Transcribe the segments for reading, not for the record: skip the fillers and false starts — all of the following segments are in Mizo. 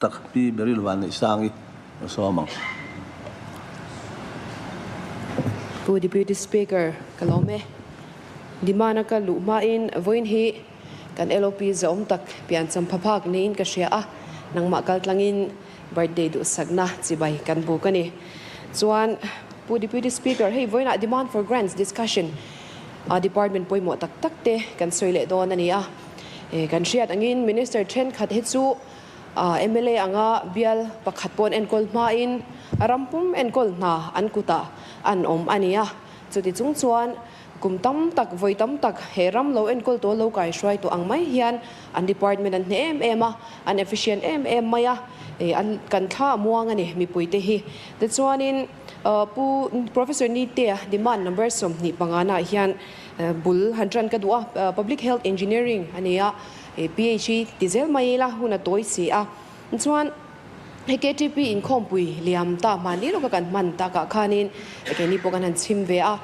Tak Pi Beryl Vanneihsangi a sawm ang. Pu Deputy Speaker, ka lawm e. Demand a ka luh hmain vawiin hi kan LOP zawm tak piancham phaphak niin ka hria a, nangmah kaltlangin birthday duhsakna chibai kan buk a ni. Chuan Pu Deputy Speaker, hei vawiinah demand for grants discussion a department pawimawh tak tak te kan sawi leh dawn a ni a. Kan hriat angin Minister thenkhat hi chu Mla anga bial pakhat pawh an enkawl hmain ram pum enkawl hna an kutah an awm a ni a. Chuti chung chuan kum tam tak, vawi tam tak he ram lo enkawl tawh lo kaihruai tawh ang mai hian an department an hneh em em a, an efficient em em mai a, an kan thla a muang a ni mipuite hi. Tichuanin Pu Professor Nitea demand number 25 naah hian bul han tan ka duh a, Public Health Engineering a ni a. PH hi ti zel mai ila hun a tawi si a, chuan hei KTP inkhawmpui liam ta hmanni lawka kan hman takah khanin keini pawh kan han chhim ve a,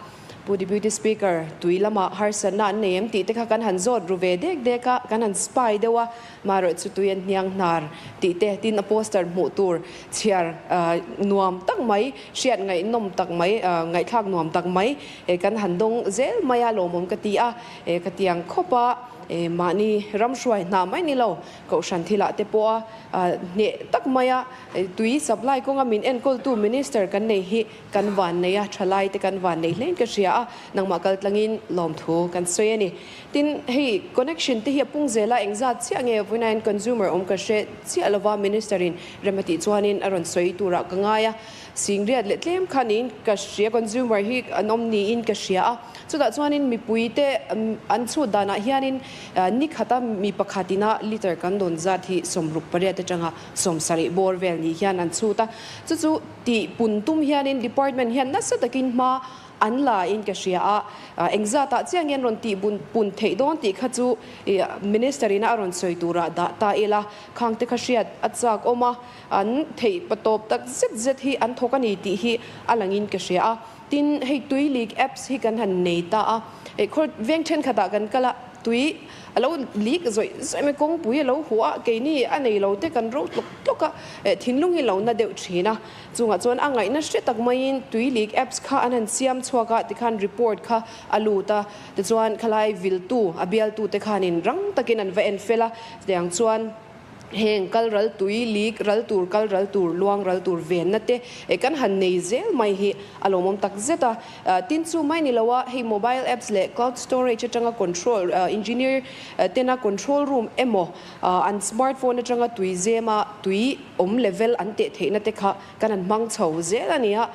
Pu Deputy Speaker tui lamah harsatna an nei em tih te kha kan han zawt ru ve dek dek a, kan han spy deuh a, marawh chu tui an hniang hnar tih te tin a poster hmuh tur chhiar nuam tak mai, hriat ngaihnawm tak mai, ngaihthlak nuam tak mai kan han dawng zel mai a lawmawm ka ti a, ka tiang khawp a. Mahni ram hruai hna mai ni lo, Kohhran thilah te pawha hneh tak maia tui supply kawnga min enkawltu Minister kan nei hi kan van nei a, thalai te kan van nei hlein ka hria a, nangmah kal tlangin lawmthu kan sawi a ni. Tin, hei connection te hi a pung zel a, engzat chiah nge vawiin consumer awm ka hre chiah lova Minister in rem a tih chuanin a rawn sawi turah ka ngai a, Singriat leh tlem kha niin ka hria, consumer hi an awm niin ka hria a. Chutah chuanin mipuite an chhut danah hianin ni khata mi pakhatina liter kan dawn zat hi 68 atanga 70 bawr vel ni hian an chhut a. Chu chu tih pun tum hianin department hian nasa takin hma an la in ka hria a. Engzatah chiah nge an rawn tih pun theih dawn tih kha chu minister ina a rawn sawi turah dah ta ila khangte kha hriat a chak awm a. An theih patawp tak zet zet hi an thawk a ni tih hi a langin ka hria a. Tin, hei tui leak apps hi kan han nei ta a. Hei khaw veng thenkhatah kan kal a, tui a lo leak zawih zawih mai, kawngpui a lo huh a, keini a nei lo te kan ro tlawk tlawk a, thinlung hi lo na deuh thin a. Chungah chuan a ngaihna hre tak maiin tui leak apps kha an han siam chhuak a, tikhan report kha a lut a. Tichuan khalai viltu, a bialtute khanin rang takin an va en fel a, chutiang chuan. Heng kal ral tui, leak ral tur, kal ral tur, luang ral tur venna te kan han nei zel mai hi a lawmawm tak zet a. Tin chu mai ni lo a, hei mobile apps leh cloud storage atanga control, engineer tena control room emaw an smartphone atanga tui zema tui awm level an teh theihna te kha kan han hmang chho zel a ni a.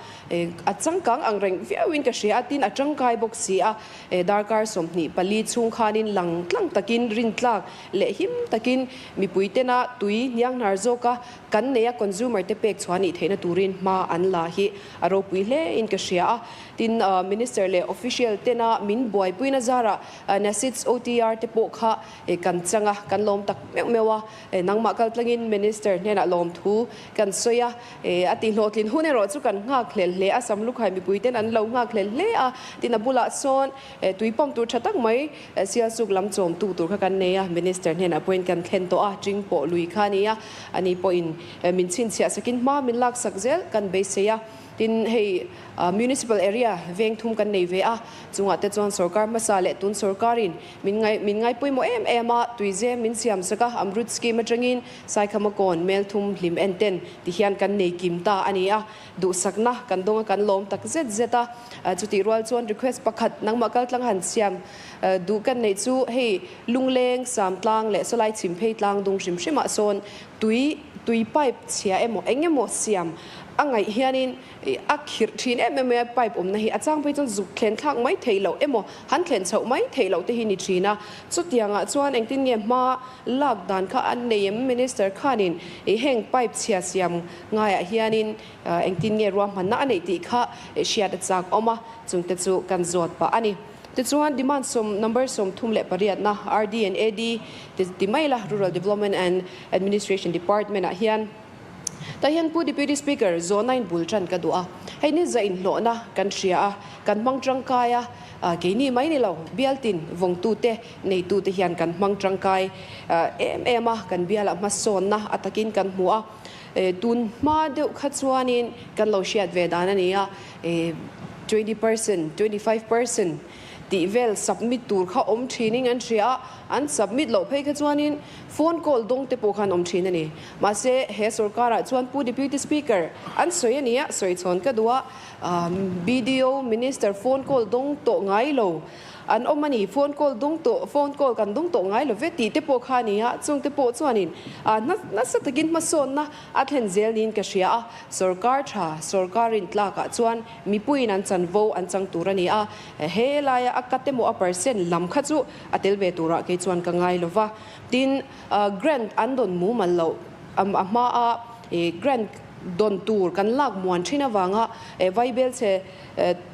A changkang ang reng viauin ka hria a, tin a tangkai bawk si a. Darkar 24 chhung khanin lang tlang takin rintlak leh him takin mipui tena tui hnianghnar zawka kan neia consumer te pek chhuah nih theihna turin hma an la hi a ropui hle in ka hria a. Tin, Minister leh official tena min buaipuina zarah NASIDS OTR te pawh kha kan chang a, kan lawm tak meuh meuh a. Nangmah kal tlangin Minister hnenah lawmthu kan sawi a, a tihhlawhtlin hun erawh chu kan nghak hlel hle a, Samlukhai mipui ten an lo nghak hlel hle a, tin a bulah sawn tui pump tur tha tak mai Sialsuk lam chawmtu tur kha kan nei a, Minister hnenah pawhin kan thlen tawh a, Ching pawh lui kha a ni a, ani pawhin min chhinchhiah sakin hma min laksak zel kan beisei a. Tin, hei Municipal area veng thum kan nei ve a, chungah te chuan sorkar hmasa leh tun sorkarin min ngai min ngai pawimawh em em a, tuizem min siam sak a, Amrut scheme atangin Saikhamakawn mel thum hlim en ten ti hian kan nei kim ta a ni a, duhsakna kan dawng a kan lawm tak zet zet a, chutih rual chuan request pakhat nangmah kaltlang han siam duh kan neih chu hei Lungleng, Samtlang leh Sawlai Chhimphei tlang dung hrim hrimah sawn tui tui pipe chhia emaw eng emaw siam a ngaih hianin a khirh thin em em mai a, pipe awmna hi a chang phei chuan zuk thlen thlak mai theih loh emaw han thlen chhoh mai theih loh te hi ni thin a, chutiangah chuan engtin nge hma lak dan kha an nei em Minister khanin heng pipe chhia siam ngaiah hianin engtin nge ruahmanna a neih tih kha hriat a chak awm a, chungte chu kan zawt pah a ni. Tichuan demand sawm number 38na RD and AD ti mai la Rural Development and Administration Department ah hian. Tah hian Pu Deputy Speaker, zawhna in bul tan ka duh a, hei ni zah inhlawhna kan hria a, kan hmang tangkai a, keini mai ni lo, bialtin vawngtute, neitute hian kan hmang tangkai em em a, kan bialah hmasawnna a takin kan hmu a, tun hma deuh kha chuanin kan lo hriat ve dan a ni a, 20%, 25%, tih vel submit tur kha awm thinin an hria a, an submit loh phei kha chuanin phone call dawng te pawh khan awm thin a ni. Mahse, he sorkarah chuan Pu Deputy Speaker an sawi a ni a, sawi chhawn ka duh a, BDO Minister phone call dawng tawh ngai lo an awm a ni, phone call dawng tawh, phone call kan dawng tawh ngai lo ve tih te pawh kha a ni a, chung te pawh chuanin nasa takin hmasawnna a thlen zel niin ka hria a, sorkar tha, sorkarin tlakah chuan Mipuiin an chanvo an chang tur a ni a, he laia a cut emaw a percent lam kha chu a tel ve turah kei chuan ka ngai lo va. Tin, grant an dawn mumal loh a hmaa grant dawn tur kan lak muan thin avanga vaibel chhe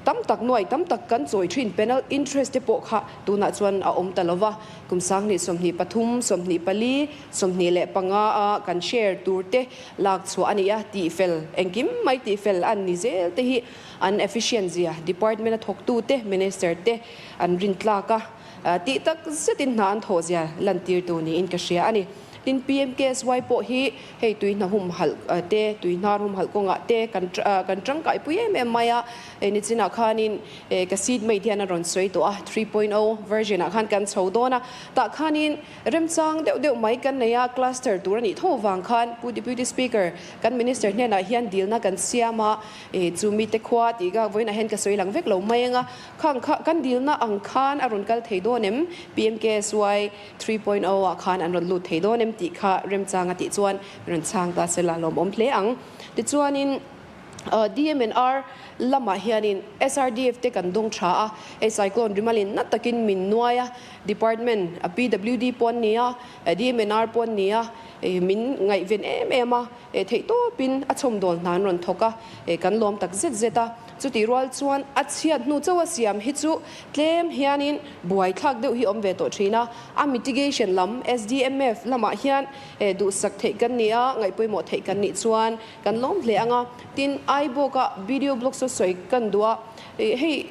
tam tak nuai tam tak kan chawi thin penal interest te pawh kha tunah chuan a awm ta lo va. Kum 2023, 24, 25 a kan share tur te Lak chhuah a ni a, tihfel engkim mai tihfel an ni zel te hi an efficient zia department a thawktu te, minister te an rintlak a, tih tak zetin hna an thawh zia lantirtu niin ka hria a ni. Tin, PMKSY pawh hi hei tui hna humhalh te, tui hnar humhalh kawngah te kan kan tangkaipui em em mai a, hei nichinah khanin ka seat mate hian a rawn sawi tawh a, 3.0 version ah khan kan chho dawn a, tah khanin Remchang deuh deuh mai kan nei a, cluster tur a nih tho vang khan Pu Deputy Speaker, kan Minister hnenah hian dilna kan siam a, chu mite khua tih ka vawiinah hian ka sawi lang vek lo mai ang a, khang kha kan dilna ang khan a rawn kal thei dawn em? PMKSY 3.0 ah khan an rawn lut thei dawn em tih kha remchang a tih chuan rawn chhang ta sela lawmawm hle ang. Tichuanin. DMNR lamah hianin SRDF te kan dawng tha a, hei cyclone rimalin na takin min nuai a, department PWD pawh an ni a, DMNR pawh an ni a, min ngaihven em em a, theihtawpin a chhawmdawl hna an rawn thawk a, kan lawm tak zet zet a. Chutih rual chuan a chhiat hnu chauh a siam hi chu tlem hianin buaithlak deuh hi awm ve tawh thin a, a mitigation lam SDMF lamah hian duhsak theih kan ni a, ngaihpawimawh theih kan nih chuan Kan lawm hle ang a, tin Aibawka video blog saw sawi kan duh a, hei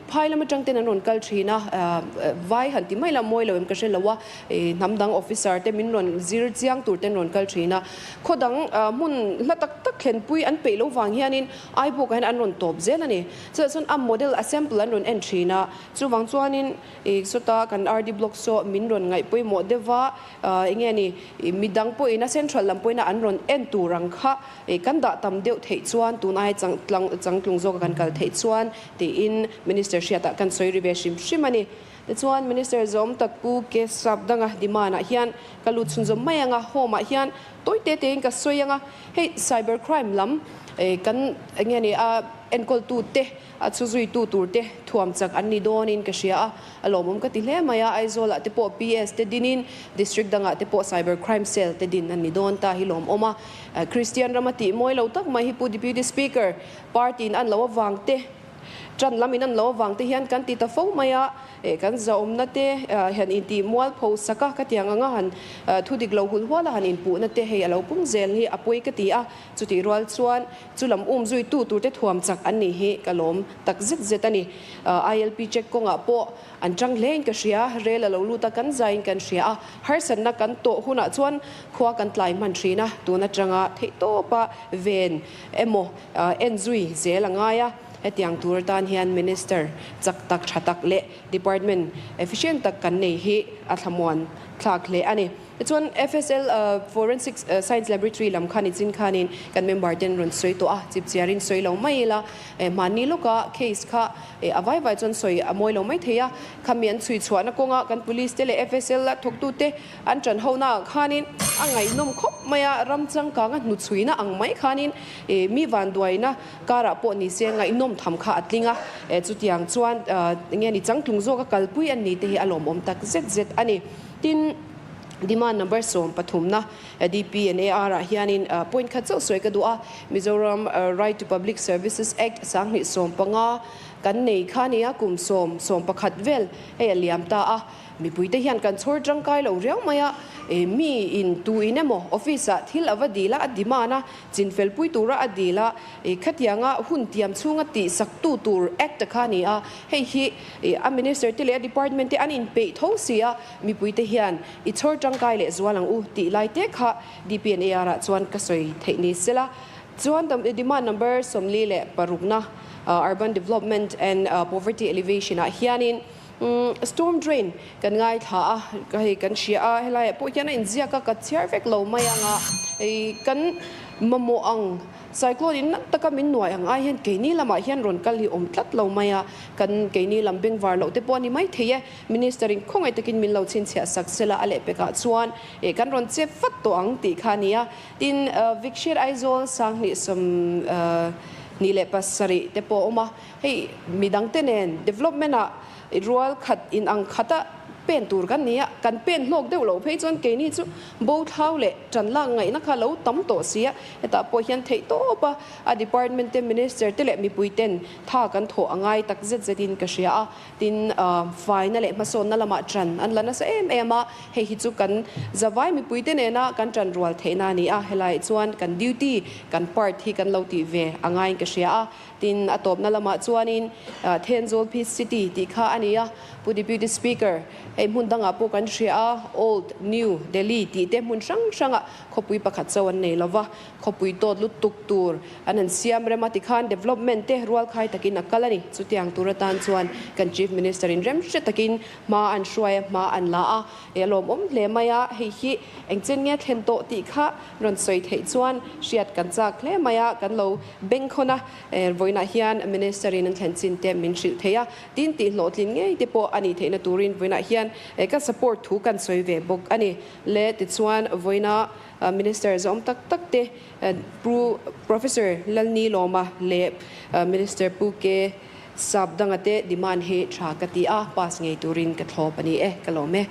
phai lam atang ten an rawn kal thin a, vai han ti mai la mawi lo em ka hre lo a, hnam dang officer te min rawn zir chiang tur ten rawn kal thin a, khaw dang hmun hla tak tak thlenpui an peih lo vang hianin Aibawkah hian an rawn tawp zel a ni. Chutah chuan a model a sample an rawn en thin a, chuvang chuanin sawta kan RD block saw min rawn ngaih pawimawh deuh va, Enge ni, midang pawhin a central lam pawhin a an rawn en tur ang kha kan dah tam deuh theih chuan tun ai changtlung zawka kan kal theih chuan tiin Minister hriatah kan sawi ri ve hrim hrim a ni. Tichuan Minister zawm tak Pu Ke Sap danga demand ah hian ka lut chhunzawm mai ang a, home ah hian tawi te tein ka sawi ang a, hei cyber crime lam kan enge ni a enkawltute A chu zuitu tur te thuam chak an ni dawnin ka hria a, a lawmawm ka ti hle mai a, Aizawlah te pawh PS te dinin District dangah te pawh Cyber Crime Cell te din an ni dawn ta hi lawmawm a. Kristian rama tih mawi lo tak mai hi Pu Deputy Speaker, Party in an lo avang te, tan lam in an lo avang te hian kan ti ta fo mai a, kan zahawmna te hian intih mualpho sak a, ka tiang anga han thu dik lo hul huala han inpuhna te hei a lo pung zel hi a pawi ka ti a, chutih rual chuan Chu lam um zuitu turte thuam chak an nih hi ka lawm tak zet zet a ni. ILP check kawngah pawh an tang hlein ka hria, rel a lo lut a, kan zaiin kan hria a, harsatna kan tawh hunah chuan khua kan tlai hman thin a, tun atanga theihtawpa ven emaw en zui zel a ngai a, hetiang tur atan hian Minister chak tak tha tak leh Department efficient tak kan nei hi a thlamuan thlak hle a ni. Tichuan FSL Forensic Science Laboratory lam khan i chin khanin kan member ten rawn sawi tawh a, chipchiarin sawi lo mai ila, hmanni lawka case kha a vai vai chuan sawi a mawi lo mai thei a, khami an chhui chhuahna kawnga kan police te leh FSL a thawktute an tan hona ah khanin a ngaihnawm khawp mai a, ram changkanga hnuchhuina ang mai khanin mi vanduaina karah pawh ni se ngaihnawm tham kha a tling a, chutiang chuan enge ni changtlung zawka kalpui an ni te hi a lawmawm tak zet zet a ni. Tin, demand number 13na DP and AR ah hianin point khat chauh sawi ka duh a, Mizoram Right to Public Services Act 2015 kan nei kha nia kum sawm 11 vel hei a liam ta a. Mipuite hian kan chhawr tangkai lo riau mai a, mi in tu in emaw office ah thil a va dil a, a demand a, chinfel pui tura a dil a, khatianga hun tiam chhunga tih sak tu tur act a kha a ni a, hei hi a minister te leh a department te an inpeih tho si a, mipuite hian i chhawr tangkai leh zual ang u tih lai te kha DPNAR ah chuan ka sawi theih ni sela. Chuan demand number 46na Urban Development and Poverty Alleviation ah hianin, Storm drain kan ngaithla a, ka hei kan hria a, helaiah pawh hian a inziak a, ka chhiar vek lo mai ang a, hei kan mamawh ang cyclone in nat taka min nuai ang ai hian keini lamah hian rawn kal hi awm tlat lo mai a, kan keini lam bengvar loh te pawh a ni mai thei e, Minister in khawngaih takin min lo chhinchhiah sak sela a lehpekah chuan eh kan rawn chep vat tawh ang tih kha a ni a, tin Vikshir Aizawl 2027 te pawh a awm a. Hei midangte nen development ah rual khat in ang khata pen tur kan ni a, kan pen hlawk deuh loh phei chuan keini chu bo thlau leh tan lak ngaihna kha lo tam tawh si a, hetah pawh hian theih tawp a, a department te minister te leh mipui ten tha kan thawh a ngai tak zet zet in ka hria a, tin faina leh hmasawnna lamah tan an la nasa em em a, hei hi chu kan zavai mipui te nena kan tan rual theihna a ni a, helaiah chuan kan duty kan part hi kan lo tih ve a ngaiin ka hria a. Tin, a tawpna lamah chuanin Thenzawl Peace City tih kha a ni a, Pu Deputy Speaker, hei hmun dangah pawh kan hria a, Old, New, Delhi tih te hmun hrang hrangah khawpui pakhat chauh an nei lova, khawpui tawt lutuk tur an han siam rem a tikhan development te rualkhai takin a kal a ni. Chutiang tur atan chuan kan Chief Minister in remhre takin hma an hruai a, hma an la a, a lawmawm hle mai a, hei hi engchen nge thlen tawh tih kha rawn sawi theih chuan hriat kan chak hle mai a, kan lo bengkhawn a, vawiinah hian Minister in an thlen chin te min hrilh thei a, tin tih hlawhtlin ngei te pawh a nih theihna turin vawiinah hian ka support thu kan sawi ve bawk a ni. Le tichuan vawiina Minister zawm tak tak te Pu Professor Lalni Lawma leh Minister Pu K Sap danga te demand hi tha ka ti a, pass ngei turin ka thlawp a ni e, ka lawm e.